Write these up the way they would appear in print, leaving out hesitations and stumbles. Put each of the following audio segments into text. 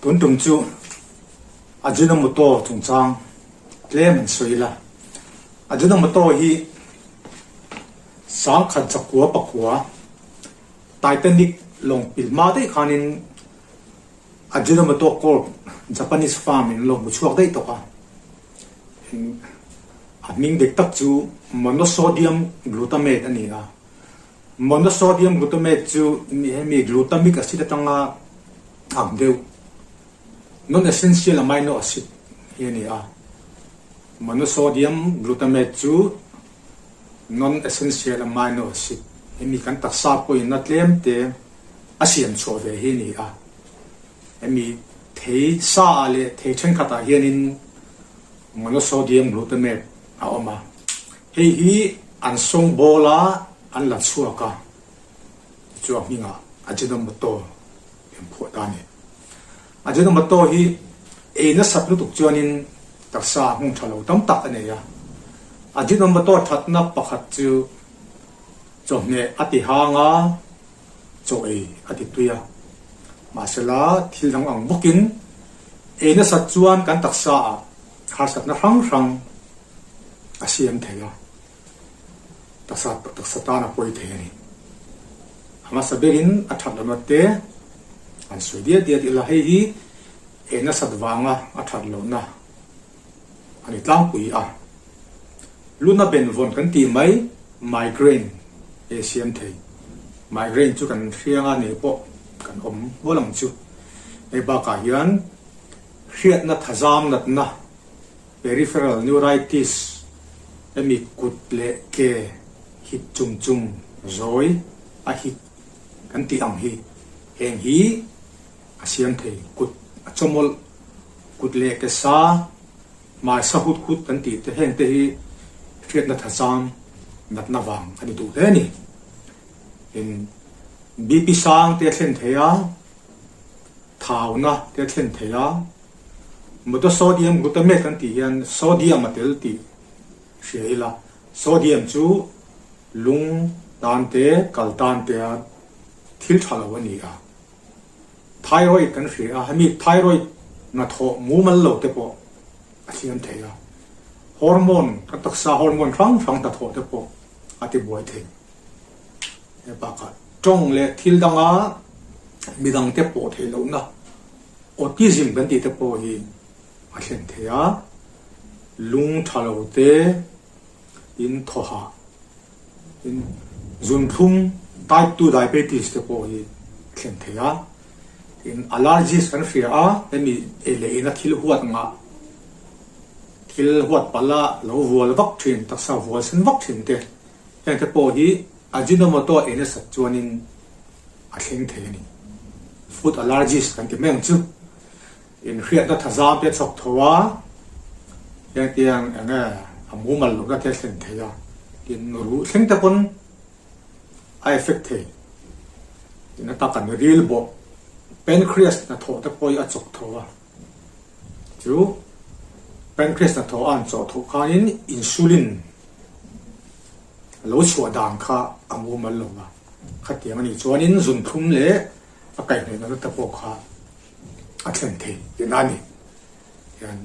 Tun tum chu Ajinomoto chungchang tlem an sawi ila. Ajinomoto hi sangkhat zakua pakua Titanic lawng pil hma daih khanin Ajinomoto Corp Japanese firm in lo hmu chhuak daih tawk a. A hming dik tak chu monosodium glutamate a ni a. Monosodium glutamate chu hemi glutamic acid atanga ang deuh, non-essential amino acid hi a ni a. Monosodium glutamate chu non-essential amino acid, hemi kan taksa pawhin a tlem te a siam chhuah ve hi a ni a. Hemi thei sa ah leh thei thenkhat ah hianin monosodium glutamate a awm a. Hei hi an sawngbawl a, an la chhuak a, chu a hmingah Ajinomoto tih an phuah ta a ni. Ajinomoto hi ei nasat lutuk chuanin taksa a hmung tha lo tam tak a nei a. Ajinomoto thatna pakhat chu chawhmeh a ti hang a, chaw ei a ti tui a. Mahsela thil dang ang bawkin ei nasat chuan kan taksa ah harsatna hrang hrang a siam thei a, taksa taksa tan a pawi thei a ni. A hmasa berin a that lohna te an sawi diat diat ila hei hi ei nasat vanga a that lohna a ni tlangpui a. Luna benvawn kan tih mai migraine e siam thei. Migraine chu kan hrianga nei pawh kan awm nual ang chu. Hei bakah hian hriatna thazam natna Peripheral neuritis, hemi kut leh ke hit chung chung zawi a hit kan tih ang hi, heng hi a siam thei. Kut a chawmawlh, kut leh ke sa, hmai sa hut hut kan tih te heng te hi hriatna thazam natna vang a ni duh hle a ni. Tin, BP sang te a thlen thei a, thauna te a thlen thei a, Monosodium glutamate kan tih hian sodium a tel tih hria ila, sodium chu lung tan te, kal tan te a thil tha lo a ni a. Thyroid kan hria a, hemi thyroid hnathawh mumal lo te pawh a hliam thei a. Hormone, kan taksa hormone hrang hrang hnathawh te pawh a ti buai thei. He bakah tawng leh thil danga midang te pawh theih lohna Autism kan tih te pawh hi a thlen thei a, lung tha lo te, tin thawhah, tin zunthlum type 2 diabetes te pawh hi a thlen thei a, tin allergies kan hria a, hemi ei leh ina thil huat ngah, thil huat palh a lo vual vak thin, taksa vual sen vak thin te, heng te pawh hi Ajinomoto ei nasat chuanin a thleng thei a ni. Food allergies kan ti mai ang chu. Inhriatna thazam te a chhawk tho a, hengtiang eng nge a mumal lohna te a thlen thei a, tin ruh thleng te pawn a effect thei. Tin a tak an ril bawh pancreas hnathawh te pawh hi a chawk tho a, chu pancreas hnathawh a an chawh thawh khanin insulin lo chhuah dan kha a mumal lo va, khatiang a nih chuanin zunthlum leh a kaihhnawih nana te pawh kha a thlen thei tihna a ni. Hian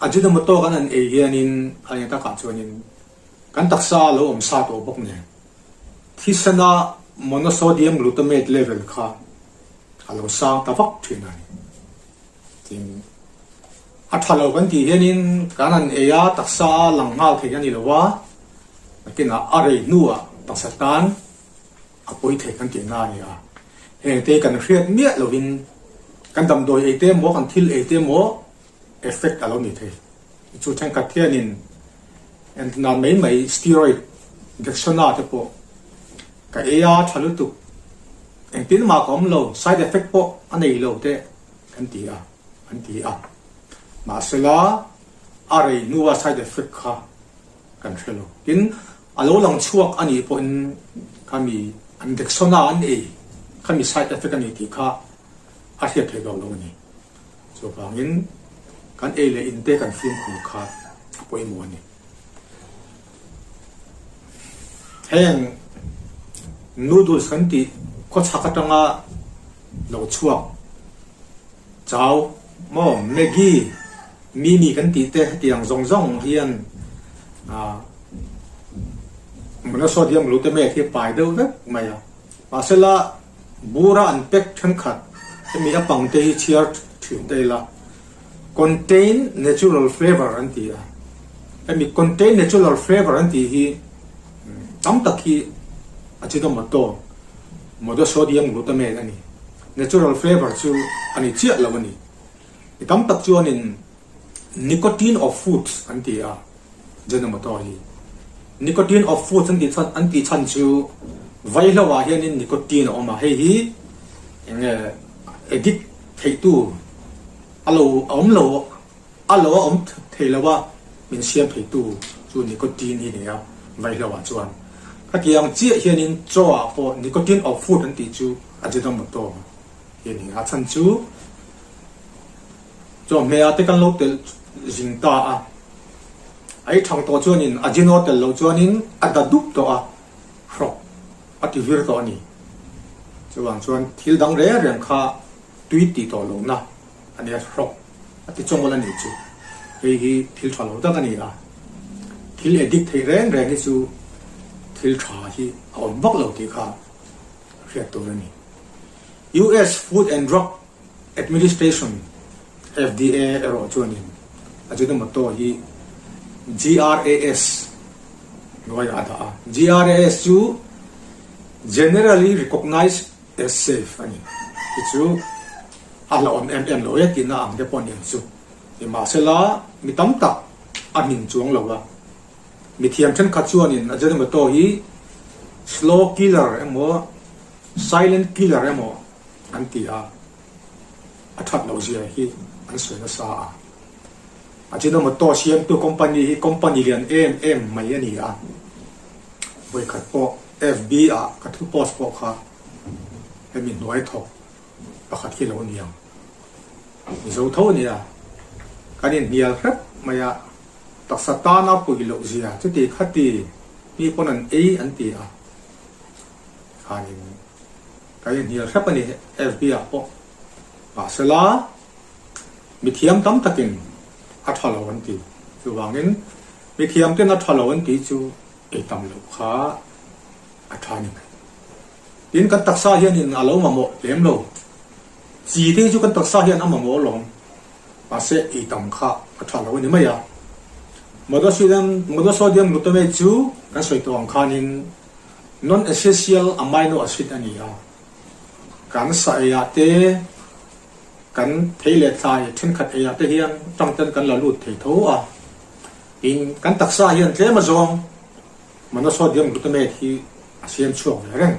Ajinomoto kan han ei hianin a eng takah chuanin kan taksa a lo awm sa tawh bawk nen thisena monosodium glutamate level kha a lo sang ta vak thin a ni. Tin, a tha lo kan tih hianin kan han ei a, taksa a lang nghal thei a ni lo a, nakinah a rei hnuah taksa tan a pawi thei kan tihna a ni a. Heng te kan hriat miah lovin kan damdawi ei te emaw kan thil ei te emaw effect a lo ni thei. Chu thenkhat hianin entirnan mai mai steroid Dexona te pawh ka ei a tha lutuk engtin mah ka awm lo side effect pawh a nei lo te kan ti a an ti a mahsela a rei hnua side effect kha kan hre lo tin a lo lang chhuak a nih pawhin khami an Dexona an ei khami side effect a ni tih kha a hriat theih tawh lo a ni chuvangin kan ei leh in te kan fimkhur kha a pawimawh a ni. Heng noodles kan tih khawchhak atanga lo chhuak. Chow maw Maggi Mimi kan tih te hetiang zawng zawng hian monosodium glutamate hi pai deuh vek mai a. Mahsela bura an pack thenkhat hemi a pang te hi chhiar thin ta ila contain natural flavour an ti a. Hemi contain natural flavour an tih hi tam tak hi ajinomoto monosodium glutamate a ni. Natural flavour chu a ni chiah lo a ni. Mi tam tak chuanin nicotine of foods an ti a, Ajinomoto hi. Nicotine of foods an tih chhan an tih chhan chu vaihlo ah hianin nicotine a awm a, hei hi eng nge addict theihtu a lo a awm lo a lo a awm thei lo a, min siam theitu chu nicotine hi ni a vaihlo ah chuan. Khatiang chiah hianin chaw ah pawh nicotine of food an tih chu Ajinomoto hi a ni a chhan chu chawhmeh ah te kan lo telh zing ta a, a i thang tawh chuanin Ajino telh loh chuanin a da dup tawh a, hrawk a ti vir tawh a ni. Chuvang chuan thil dang reng reng kha tui tih tawh lohna a nia, hrawk a ti chawngawlh a nih chu. Hei hi thil tha lo tak a ni a, thil addict theih reng reng hi chu thil tha hi a awm vak lo tih kha hriat tur a ni. US Food and Drug Administration, FDA, erawh chuanin Ajinomoto hi GRAS hnuaiah a dah a. GRAS chu Generally Recognized as Safe a ni. Hi chu a hlauhawm em em lo e tihna ang te pawh a ni ang chu. Nimahsela, mi tam tak a hmin chuang lo a. Mithiam thenkhat chuanin Ajinomoto hi slow killer emaw silent killer emaw an ti a, a that loh zia hi an sawi nasa a. Ajinomoto siamtu company hi company lian em em mai a ni a, vawikhat pawh FB ah ka thu post pawh kha hemi hnuai thawk pakhat hi lo ni ang. Mizo tho a ni a, kan inhnial hrep mai a. Taksa tana pui loh zia chuti khati mi pawn an ei an ti a, khanin ka inhnial hrep a ni FB ah pawh. Mahsela mithiam tam takin a tha lo an ti. Chuvangin mithiam ten a tha lo an tih chu ei tam loh kha a tha ni mai. Tin kan taksa hianin a lo mamawh lem lo. Chi te hi chu kan taksa hian a mamawh alawm. Mahse ei tam kha a tha lo a ni mai a. Monosodium monosodium glutamate chu kan sawi tawh ang khanin non-essential amino acid a ni a. Kan sa eiah te, kan thei leh thlai thenkhat eiah te hian tang ten kan la lut thei tho a. Tin, kan taksa hian tlem azawng monosodium glutamate hi a siam chhuak ve reng.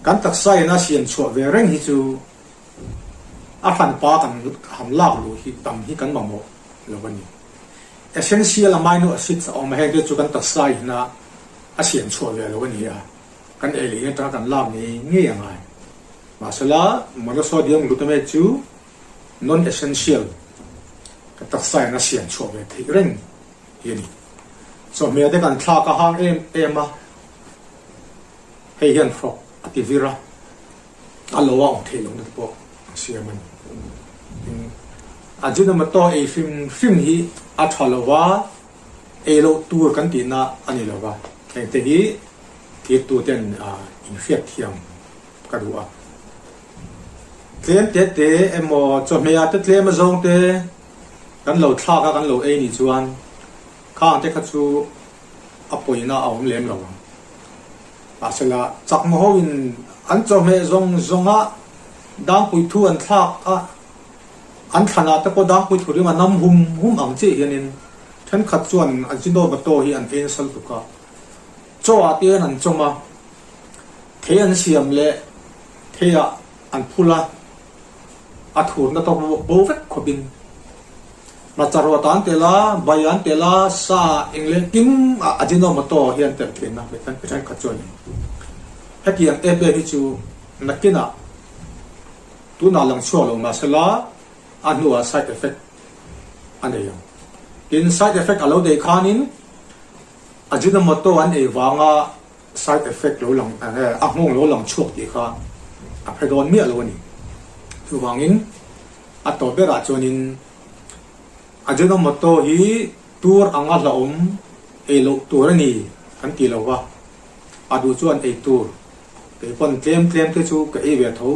Kan taksa in a siam chhuah ve reng hi chu A hranpa kan han lak luh hi tam hi kan mamawh lo a ni. Essential amino acids a awm a, heng te chu kan taksa in a a siam chhuah ve lo a ni a, kan ei leh in atanga kan lak ngei ngei a ngai. Mahsela monosodium glutamate chu non-essential kan taksa in a siam chhuah ve theih reng hi a ni. Chawhmeh te kan thlak a hang em em a, hei hian hrawk a ti vir a. A lo a awm theih lohna te pawh a siam a ni. Tin, Ajinomoto ei hrim hrim hi a tha lo va, ei loh tur kan tihna a ni lo va, hengte hi tirtu ten inhriat thiam ka duh a. Tlem te te emaw chawhmeh ah te tlem azawng te kan lo thlak a kan lo ei nih chuan khang te kha chu a pawina a awm lem lo ang. Mahsela, chakma hoin an chawhmeh zawng zawnga dangpui thu an thlak a, an thlanah te pawh dangpui thu ring a nam hum hum ang chiah hianin thenkhat chuan Ajinomoto hi an ei nasa lutuk a, chaw ah te hian an chawm a, thei an siam leh thei ah an phul a, a thurna tawk bo vek khawpin hmarcha rawt an tel a, bai an tel a, sa eng leh kim ah Ajinomoto hian tel thin a, mi thenkhat chuan hetiang em em hi chu nakinah tunah lang chhuak lo mahsela a hnuah side effect a nei ang. Tin, side effect a lo neih khanin Ajinomoto an ei vanga Side effect lo lang a nghawng lo lang chhuak tih kha a phe dawn miah lo a ni. Chuvangin A tawp berah chuanin Ajinomoto hi tur anga hlauhawm ei loh tur a ni kan ti lo va, a duh chuan ei tur kei pawn tlem tlem te chu ka ei ve tho.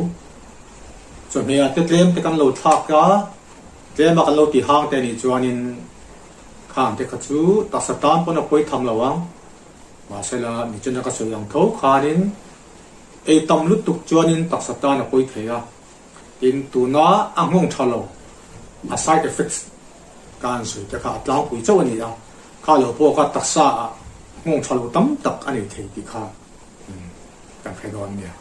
Chawhmehah te tlem te kan lo thlak a, tlema kan lo ti hang te anih chuanin khang te kha chu taksa tan pawn a pawi tham lo ang. Mahsela michena ka sawi ang tho khanin ei tam lutuk chuanin taksa tan a pawi thei a. Tin, tuna a nghawng tha lo, a side effects ka han sawi te kha a tlangpui chauh a ni a, kha lo pawh kha taksa ah nghawng tha lo tam tak a nei thei tih kha kan hre dawn nia.